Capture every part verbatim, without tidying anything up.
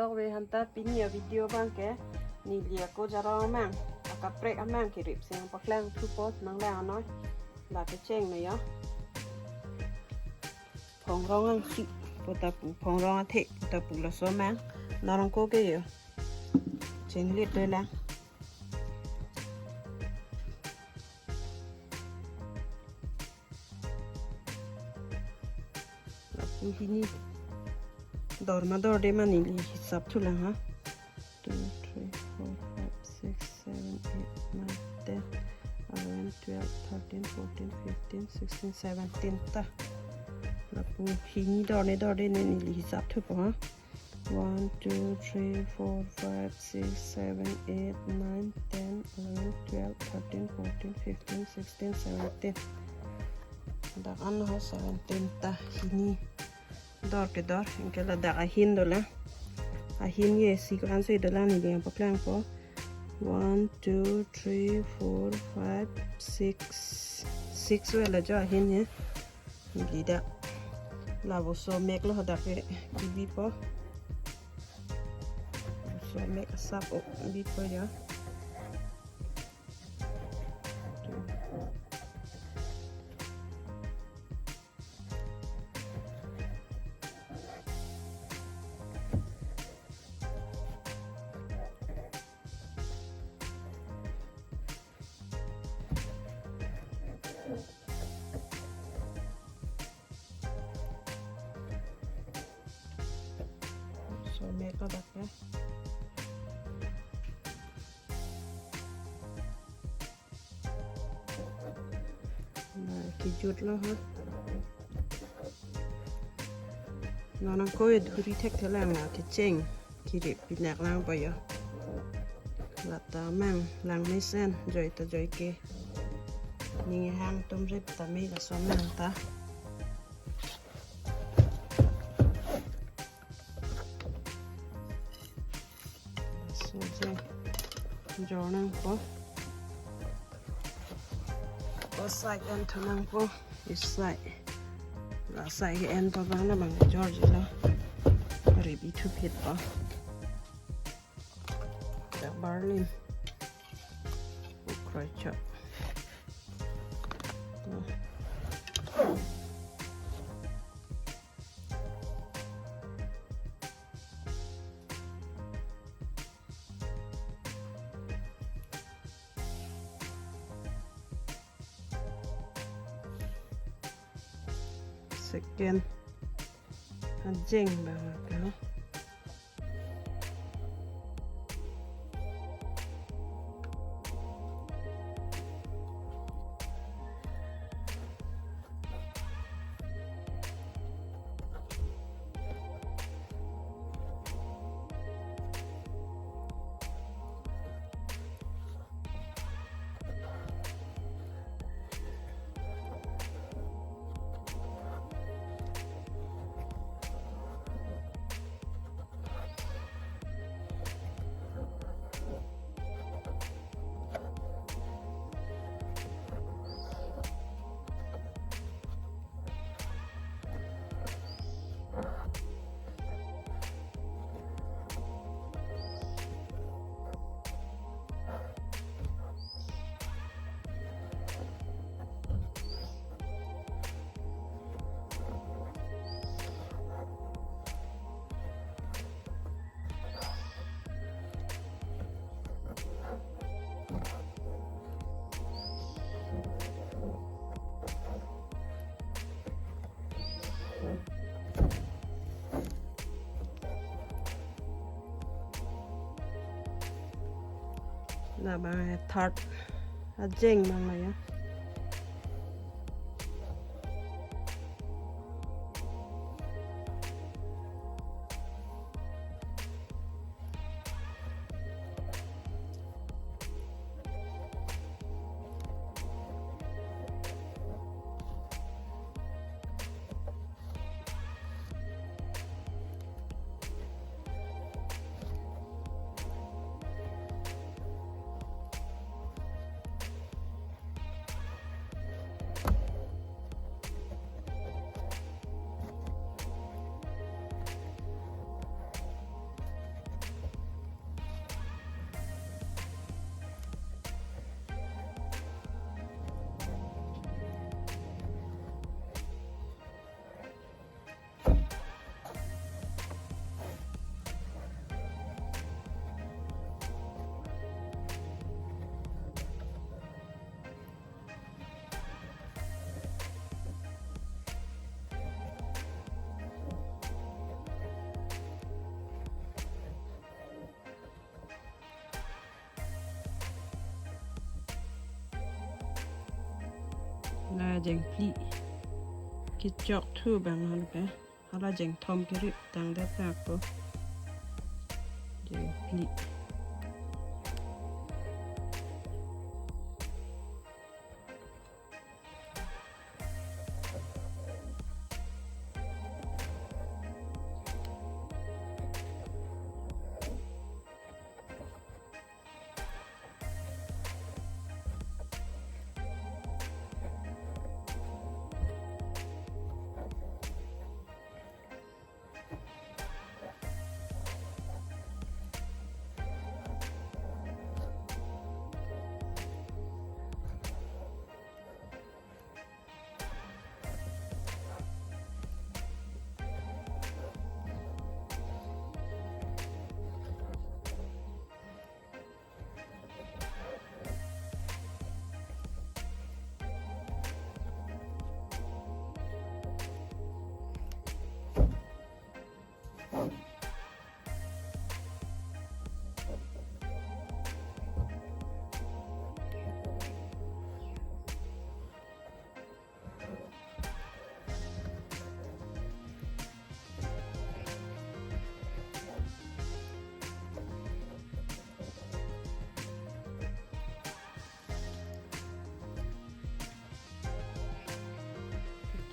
Tok ve hanta pini a-video abang ke neli ako jarong amang, akaprek amang kirip si nangpaklang thupo, nanglang anoi. La kecheng na ya. Phongrong angsi pu ta pu, phongrong athe pu ta pu, laso amang. Norong ko ke yo. Chenglit do lang. Lapu hini dor ma dorde ma neli hisap thulang ha. Two, three, four, five, six, seven, eight, nine, ten, eleven, twelve, thirteen, fourteen, fifteen, sixteen, seventeen ta. Lapu hini dor ne dorde ne neli hisap thupo ha. One, two, three, four, five, six, seven, eight, nine, ten, eleven, twelve, thirteen, fourteen, fifteen, sixteen, seventeen. Dak an ho seventeen ta hini. Dor ke dor, anke ladak ahin dolang. Ahin ke sequence dolang, neli nangpaklangpo. One, two, three, four, five, six. Six vela jo ahin he. Neli dak. La voso mek lo hadak ke kibipo. Voso mek asap o bipo ya. So, mek ladak ya. Na, kejut lo ha. Non nangkoi dhuri thekthelang la kecheng. Kirip pinak lang po yo. Lata mang lang mesen, joi ta joi ke. Ning hang tum rip ta me laso mang ta. Laso je. Jor nangpo. O side an thu nangpo. This side. La side ke en pa bang na bang jor je lo. Ribi thu phit pa. Dak barlin. Ukroi chok. Second. Ajeng bang ke. Labang third ajeng bang la ya. La jengphli kechok thu abang halape. Hala jengthom kerip tangdet ako. Jengphli.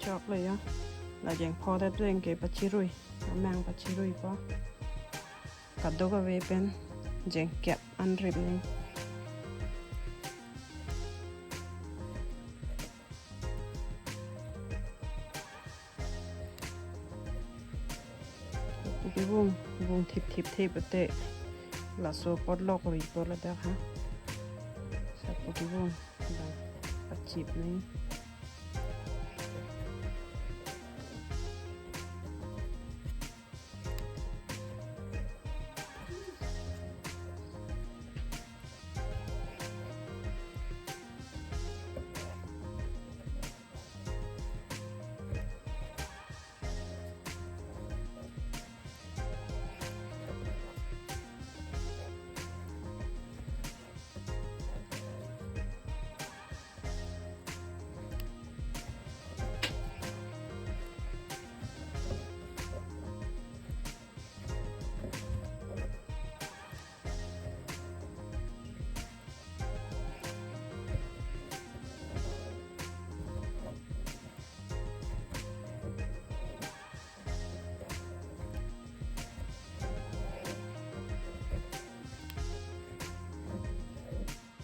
Choklo ya. La jengpho det pen ke pachirui. Amang pachirui po. Kadokave pen jengkep anrip ni. Pu kevung, vung thipthip thip ate laso potlok ri po ladak ha. Sa pu kevung, bang pachip ni.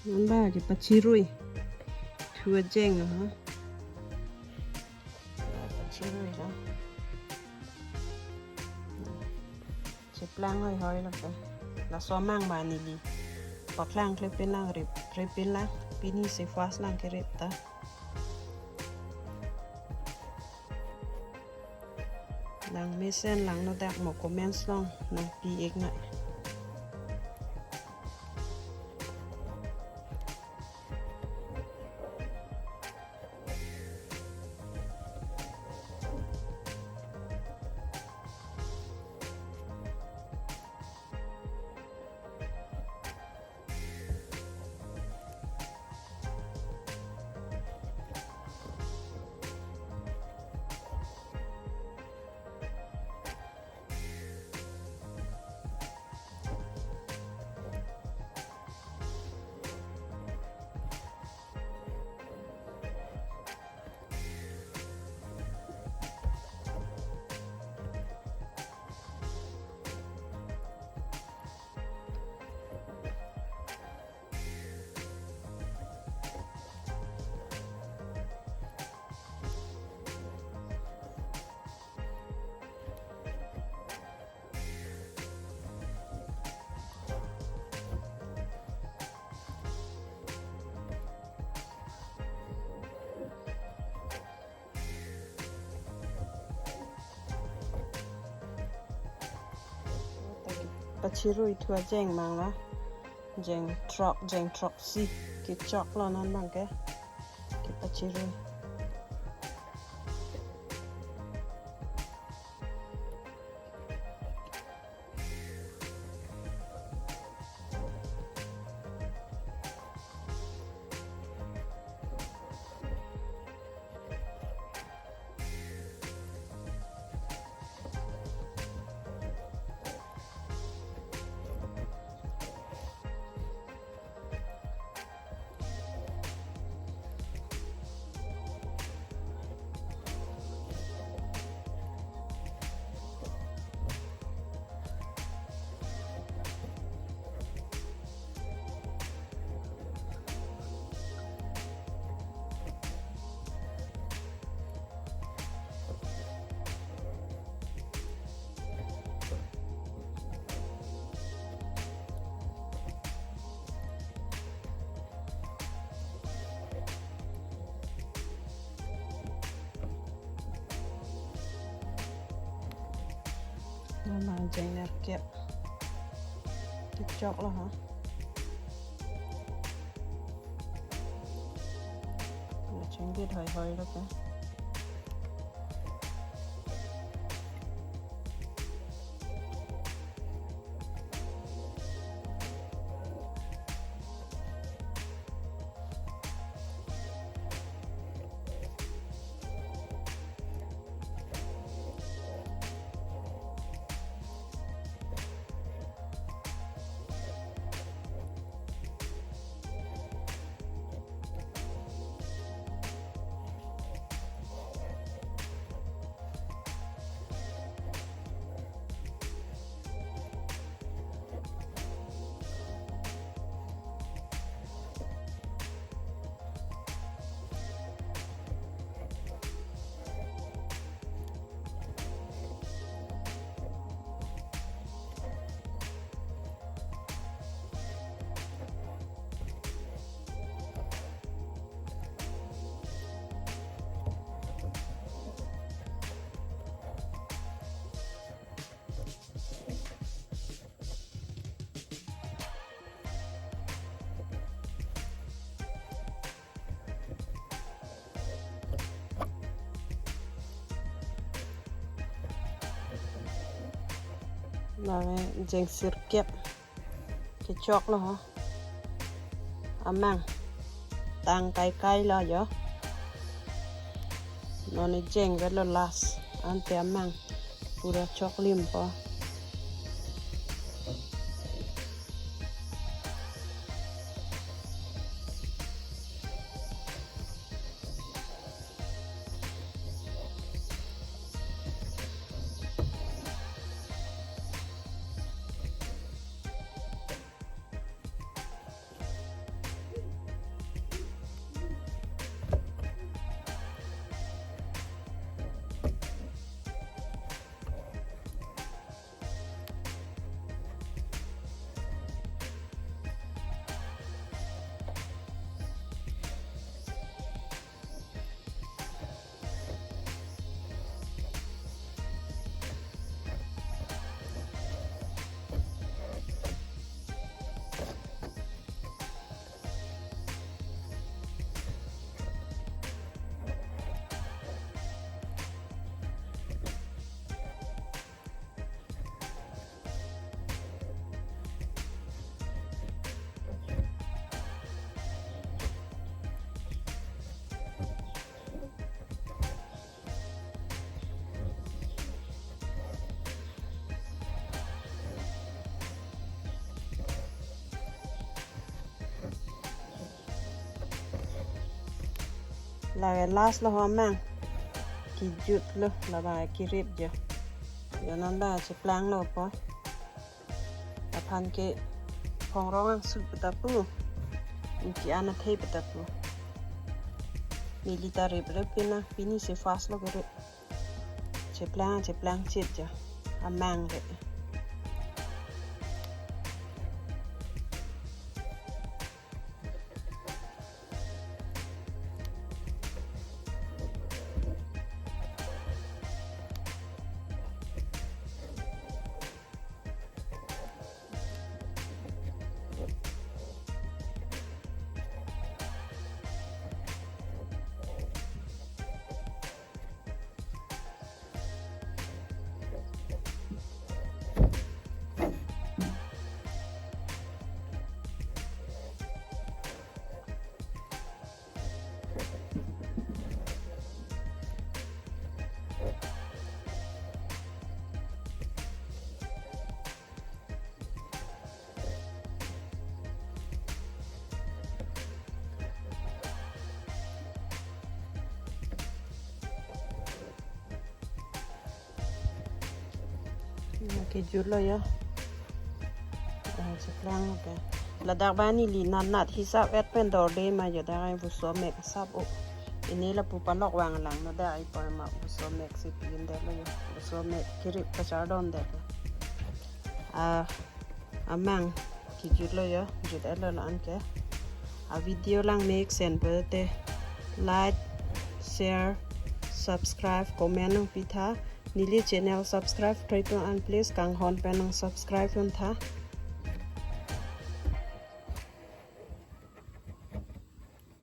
Non ba kepachirui. Thu ajeng lo ha. Pachirui lo. Cheplang hoi hoi lo ke. Laso amang ba neli paklang klepin lang rip, ripin lang. Pini si fast lang kerip ta. Langmesen lang no dak mo comments along nangpi-ik nang. Pachirui thu ajeng mang la. Jeng throk, jeng throksi. Kechok lo non bang ke. Kepachirui. Amang jeng nerkep. Kechok lo ha. Chingkit hoihoi lo ke. Lake jeng sirkep. Kechok lo ho. Amang. Tang kaikai lo jo. Non ne jeng vet lo last. Ante amang. Pura choklim po. Lake last lo ho amang. Kejut lo, labang kirip jo. Jo non ba cheplang lo po. Aphan ke phongrong angsu petapu. Inki ana thei petapu. Neli ta rip rip pina, pini si fast lo kirip. Cheplang, cheplang chit jo. Amang re. Kejut lo jo. Ah, cheplang ke. Ladak ba neli nanat hisap et pen dorde ma jo, dak ai buso mek sap o. Ini lapu palok vanglang, ladak ai por ma buso mek si pin det lo jo. Buso mek kirip kachardon det lo. Ah, amang kejut lo jo, jut et lo la-an ke. A video lang mek sen pe te like, share, subscribe, comment nangpi tha. Neli channel subscribe kreithu an please kanghon pen nang subscribe un tha.